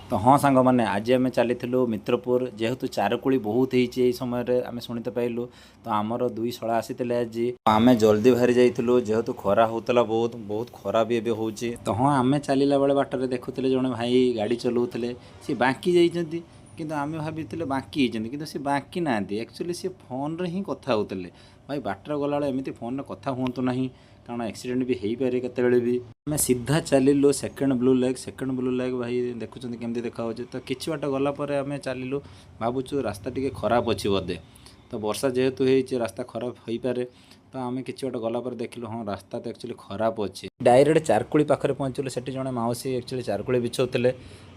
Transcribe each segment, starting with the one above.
ତ ହଁ ସାଙ୍ଗମାନେ, ଆଜି ଆମେ ଚାଲିଥିଲୁ ମିତ୍ରପୁର। ଯେହେତୁ ଚାରକୁଳି ବହୁତ ହେଇଛି ଏଇ ସମୟରେ ଆମେ ଶୁଣିତେ ପାଇଲୁ, ତ ଆମର ଦୁଇ ଶଳା ଆସିଥିଲେ। ଆଜି ଆମେ ଜଲ୍ଦି ବାହାରି ଯାଇଥିଲୁ, ଯେହେତୁ ଖରା ହେଉଥିଲା ବହୁତ ବହୁତ ଖରା ବି ଏବେ ହେଉଛି। ତ ହଁ, ଆମେ ଚାଲିଲା ବେଳେ ବାଟରେ ଦେଖୁଥିଲେ ଜଣେ ଭାଇ ଗାଡ଼ି ଚଲାଉଥିଲେ, ସେ ବାଙ୍କି ଯାଇଛନ୍ତି। କିନ୍ତୁ ଆମେ ଭାବିଥିଲେ ବାଙ୍କି ହେଇଛନ୍ତି, କିନ୍ତୁ ସେ ବାଙ୍କି ନାହାନ୍ତି। ଆକ୍ଚୁଆଲି ସେ ଫୋନ୍ରେ ହିଁ କଥା ହେଉଥିଲେ। ଭାଇ, ବାଟରେ ଗଲାବେଳେ ଏମିତି ଫୋନ୍ରେ କଥା ହୁଅନ୍ତୁ ନାହିଁ, କାରଣ ଆକ୍ସିଡେଣ୍ଟ ବି ହେଇପାରେ କେତେବେଳେ ବି। ଆମେ ସିଧା ଚାଲିଲୁ second blue lake. Second blue lake ଭାଇ ଦେଖୁଛନ୍ତି କେମିତି ଦେଖାହେଉଛି। ତ କିଛି ବାଟ ଗଲା ପରେ ଆମେ ଚାଲିଲୁ, ଭାବୁଛୁ ରାସ୍ତା ଟିକେ ଖରାପ ଅଛି ବୋଧେ। ତ ବର୍ଷା ଯେହେତୁ ହେଇଛି, ରାସ୍ତା ଖରାପ ହେଇପାରେ। ତ ଆମେ କିଛି ବାଟ ଗଲା ପରେ ଦେଖିଲୁ, ହଁ, ରାସ୍ତା ତ ଆକ୍ଚୁଆଲି ଖରାପ ଅଛି। ଡାଇରେକ୍ଟ ଚାରକୁଳି ପାଖରେ ପହଞ୍ଚିଲୁ। ସେଠି ଜଣେ ମାଉସୀ ଆକ୍ଚୁଆଲି ଚାରକୁଳି ବିଛଉଥିଲେ।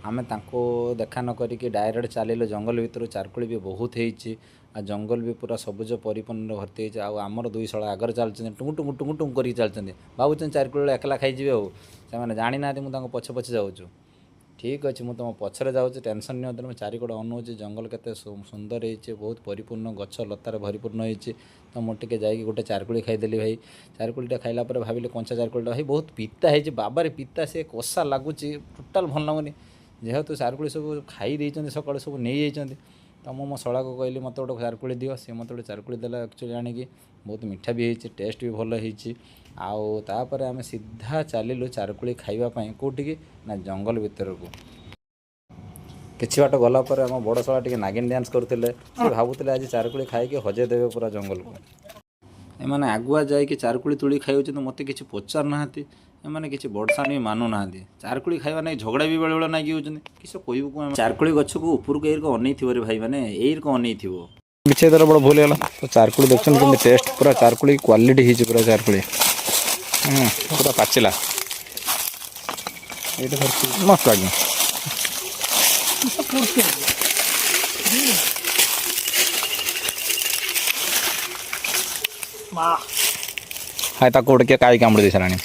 ଆମେ ତାଙ୍କୁ ଦେଖା ନ କରିକି ଡାଇରେକ୍ଟ ଚାଲିଲୁ ଜଙ୍ଗଲ ଭିତରୁ। ଚାରକୁଳି ବି ବହୁତ ହେଇଛି ଆଉ ଜଙ୍ଗଲ ବି ପୁରା ସବୁଜ ପରିପୂର୍ଣ୍ଣ ଭର୍ତ୍ତି ହେଇଛି। ଆଉ ଆମର ଦୁଇ ଶଳା ଆଗରେ ଚାଲୁଛନ୍ତି, ଟୁଙ୍ଗୁ ଟୁଙ୍ଗୁ ଟୁଙ୍ଗୁ ଟୁଙ୍ଗୁ କରିକି ଚାଲୁଛନ୍ତି। ଭାବୁଛନ୍ତି ଚାରକୁଳି ଏକଲା ଖାଇଯିବେ। ଆଉ ସେମାନେ ଜାଣିନାହାନ୍ତି ମୁଁ ତାଙ୍କ ପଛେ ପଛେ ଯାଉଛୁ। ଠିକ୍ ଅଛି, ମୁଁ ତୁମ ପଛରେ ଯାଉଛି, ଟେନସନ୍ ନିଅନ୍ତୁନି। ମୁଁ ଚାରିକଡ଼ ଅନଉଛି, ଜଙ୍ଗଲ କେତେ ସୁନ୍ଦର ହେଇଛି, ବହୁତ ପରିପୂର୍ଣ୍ଣ ଗଛ ଲତାରେ ପରିପୂର୍ଣ୍ଣ ହେଇଛି। ତ ମୁଁ ଟିକେ ଯାଇକି ଗୋଟେ ଚାରକୁଳି ଖାଇଦେଲି ଭାଇ। ଚାରକୁଳିଟା ଖାଇଲା ପରେ ଭାବିଲି, କଞ୍ଚା ଚାରକୁଳିଟା ଭାଇ ବହୁତ ପିତା ହେଇଛି। ବାବାରେ ପିତା, ସେ କଷା ଲାଗୁଛି, ଟୋଟାଲ୍ ଭଲ ଲାଗୁନି। ଯେହେତୁ ଚାରକୁଳି ସବୁ ଖାଇ ଦେଇଛନ୍ତି, ସକାଳୁ ସବୁ ନେଇଯାଇଛନ୍ତି। ତ ମୁଁ ମୋ ଶଳାକୁ କହିଲି, ମୋତେ ଗୋଟେ ଚାରକୁଳି ଦିଅ। ସେ ମୋତେ ଗୋଟେ ଚାରକୁଳି ଦେଲା ଆକ୍ଚୁଆଲି ଆଣିକି। ବହୁତ ମିଠା ବି ହେଇଛି, ଟେଷ୍ଟ ବି ଭଲ ହେଇଛି। ଆଉ ତାପରେ ଆମେ ସିଧା ଚାଲିଲୁ ଚାରକୁଳି ଖାଇବା ପାଇଁ କେଉଁଠିକି ନା ଜଙ୍ଗଲ ଭିତରକୁ। କିଛି ବାଟ ଗଲା ପରେ ଆମ ବଡ଼ ଶଳା ଟିକେ ନାଗିନ ଡ୍ୟାନ୍ସ କରୁଥିଲେ। ସେ ଭାବୁଥିଲେ ଆଜି ଚାରକୁଳି ଖାଇକି ହଜେଇ ଦେବେ ପୁରା ଜଙ୍ଗଲକୁ। ଏମାନେ ଆଗୁଆ ଯାଇକି ଚାରକୁଳି ତୋଳି ଖାଇଯାଉଛନ୍ତି, ମୋତେ କିଛି ପଚାରୁନାହାନ୍ତି। ଏମାନେ କିଛି ବର୍ଷା ବି ମାନୁନାହାନ୍ତି। ଚାରକୁଳି ଖାଇବା ନାଇଁ ଝଗଡ଼ା ବି ବେଳେବେଳେ ନାଗି ଯାଉଛନ୍ତି। କିସ କହିବୁ କଣ? ଚାରକୁଳି ଗଛକୁ ଉପରକୁ ଏଇରକ ଅନେଇଥିବ ରେ ଭାଇ, ମାନେ ଏଇରକ ଅନେଇଥିବ। ବିଛେଇ ଦେଲା, ବଡ଼ ଭୁଲ ହେଇଗଲା। ତ ଚାରକୁଳି ଦେଖୁଛନ୍ତି କେମିତି ଟେଷ୍ଟ, ପୁରା ଚାରକୁଳି କ୍ୱାଲିଟି ହେଇଛି ପୁରା ଚାରକୁଳି। ପୁରା ପାଚିଲା। ଏଇଟା ଧରିଛି। ମସ୍ତ ଲାଗିବ। ମା। ହାଇ, ତାକୁ ଗୋଟେ କିଏ କାଇ କାମୁଡ଼ି ଦେଇ ସାରିଲାଣି।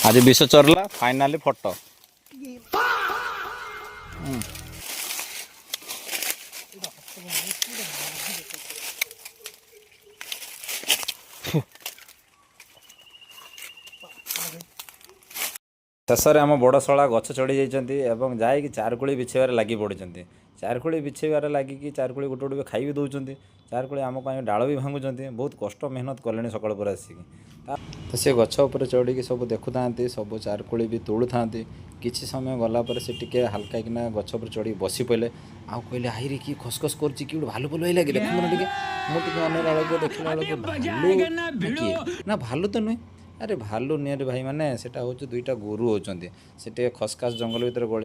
ଆଜି ବିଷ ଚରିଲା, ଫାଇନାଲି ଫଟୋ। ଶେଷରେ ଆମ ବଡ଼ ଶଳା ଗଛ ଚଢ଼ି ଯାଇଛନ୍ତି ଏବଂ ଯାଇକି ଚାରକୁଳି ବିଛେଇବାରେ ଲାଗି ପଡ଼ିଛନ୍ତି। ଚାରକୁଳି ବିଛେଇବାରେ ଲାଗିକି ଚାରକୁଳି ଗୋଟେ ଗୋଟେ ବି ଖାଇ ବି ଦେଉଛନ୍ତି। ଚାରକୁଳି ଆମ ପାଇଁ ଡାଳ ବି ଭାଙ୍ଗୁଛନ୍ତି। ବହୁତ କଷ୍ଟ ମେହନତ କଲେଣି ସକାଳୁ ପରେ ଆସିକି। ତ ସେ ଗଛ ଉପରେ ଚଢ଼ିକି ସବୁ ଦେଖୁଥାନ୍ତି, ସବୁ ଚାରକୁଳି ବି ତୋଳୁଥାନ୍ତି। କିଛି ସମୟ ଗଲା ପରେ ସେ ଟିକେ ହାଲକା କିନା ଗଛ ଉପରେ ଚଢ଼ିକି ବସି ପଡ଼ିଲେ ଆଉ କହିଲେ, ଆଇରେ, କି ଖସଖସ କରୁଛି, କି ଗୋଟେ ଭାଲୁ ଫାଲୁ ହେଇଲା କି, ଦେଖନ୍ତୁ ନା ଟିକେ। ମୁଁ ଟିକେ ଅନେଇଲା ବେଳକୁ, ଦେଖିଲା ବେଳକୁ ଭାଲୁ ନା କିଏ ନା, ଭାଲୁ ତ ନୁହେଁ। ଆରେ ଭାଲୁ ନିଅରେ ଭାଇ, ମାନେ ସେଟା ହେଉଛି ଦୁଇଟା ଗୋରୁ ହେଉଛନ୍ତି। ସେ ଟିକେ ଖସଖାସ ଜଙ୍ଗଲ ଭିତରେ ଗଳି